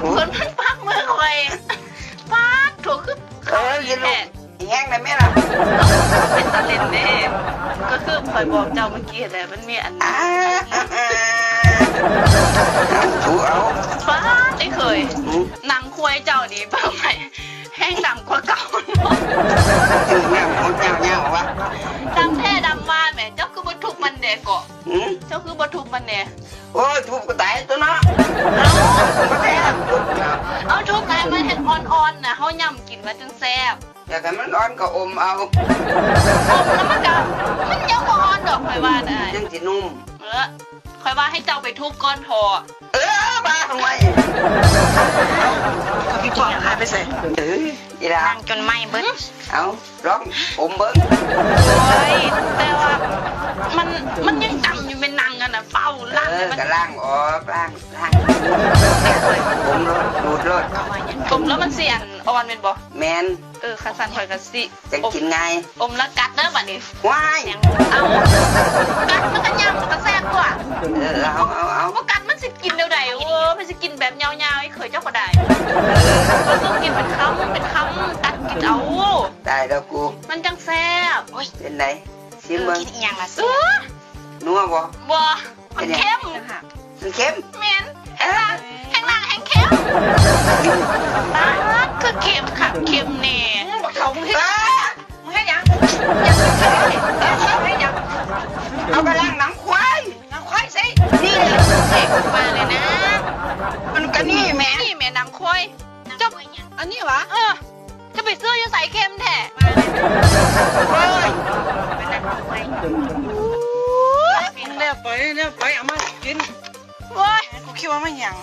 ໂອ້ຍ ເພິ່ນມັນປັກມືຂ້ອຍ ປາດໂທ້ ຄື ເອີ ເຂົາດີແທ້ ແຮງໄດ້ແມ່ນລະ ເປັນຕາຫຼິ້ນເດ້ ກໍຄືຂ້ອຍບອກເຈົ້າມື້ກີ້ແຫຼະ ມັນມີອັນ ອ່າ ເອົາ ເອົາ ປາດ ໄອ້ເຂີຍ ອືມ ໜັງຄວາຍເຈົ້ານີ້ ເບິ່ງໃໝ່ ແຮງດຳກວ່າເກົ່າເນາະ ຖືກນ້ຳຂອງເຈົ້າຍາວວະ ດຳແທ້ດຳວ່າແໝ ເຈົ້າຄືບໍ່ທຸບມັນແດ່ເກາະ ຫື ເຈົ້າຄືບໍ່ທຸບມັນແດ່ ໂອ້ຍ ທຸບກໍຕາຍຕົວເນາະ ເອົາ ບໍ່ແມ່ນທຸບເນາະ ເອົາ ທຸບໃຫ້ມັນເຮັດອ່ອນໆນະ ເຮົາຫຍ້ຳກິນມັນຈຶ່ງແຊບ ຢາກໃຫ້ມັນອ່ອນກໍອົມເອົາ ອົມແລ້ວມັນກໍ ມັນຍັງບໍ່ອ່ອນດອກ ຂ້ອຍວ່ານະ ຍັງຊິໜຸ່ມ ເອີ ຂ້ອຍວ່າໃຫ້ເຈົ້າໄປທຸບກ່ອນເຖາະ ເອີ ບ້າ ຫ່ວຍ ເອົາ ພີ່ປອບຫາຍໄປໃສ? ເອີ ອີຫຼ້າ ນັ່ງຈົນໄໝ້ເບິດ ເອົາ ລອງອົມເບິ່ງ ໂອ້ຍ ແຕ່ວ່າມັນ ມັນຍັງດຳຢູ່ແມ່ນ ນັ່ງຫັ້ນນະ ເຝົ້າລ້າງ ເອີ ໃຫ້ມັນ ກໍລ້າງອອກ ລ້າງ ລ້າງ ອົມໂລດ ດູດໂລດ ຕົ້ມແລ້ວມັນຊິອັນອ່ອນແມ່ນບໍ່? ແມ່ນ ເອີ ຄັນຊັ້ນຂ້ອຍກໍຊິ ຈັ່ງກິນງ່າຍ ອົມແລ້ວກັດເດີບັດນີ້ ວ້າຍ ເອົາ ກັດມັນກໍຫຍ້ຳ ມັນກໍແຊບຕົວະ ເອີ ເອົາ ເອົາ ເອົາ ບໍ່ກັດມັນຊິກິນແນວໃດ ໂອ້ ມັນຊິກິນແບບຍາວໆ ໄອ້ເຂີຍເຈົ້າກໍໄດ້ ເອີ ມັນຕ້ອງກິນເປັນຄຳ ເປັນຄຳ ກັດກິນເອົາ ຕາຍແລ້ວກູ ມັນຈັ່ງແຊບ ໂອ້ຍ ເປັນໃດ? ຊິມເບິ່ງ ເອີ ກິນອີ່ຫຍັງລະ ເອີ ນົວບໍ່? ບໍ່ ມັນເຄັມ ມັນເຄັມ ແມ່ນ ແຮງລ້າງ ແຮງລ້າງແຮງເຄັມ ປາດ ຄືເຄັມຄັກເຄັມແນ່ ອືມ ບັກເຖົ້າ ມຶງເຮັດ ເອີ ມຶງເຮັດຫຍັງ? ເຮັດຫຍັງ? ເອົາໄປລ້າງໜັງຄວາຍ ໜັງຄວາຍໃສ? ນີ້ແຫຼະ ເອກອອກມາເລີຍນະ ມັນກະນີ້ແໝ ນີ້ແໝ ໜັງຄວາຍ ເຈົ້າ ອັນນີ້ຫວາ? ເອີ ຈະໄປຊື້ຢູ່ໃສເຄັມແທ້? ໂອ້ຍ ແນວໄປ ແນວໄປ ເອົາມາກິນ ໂອ້ຍ ກູຄິດວ່າມັນຫຍັງ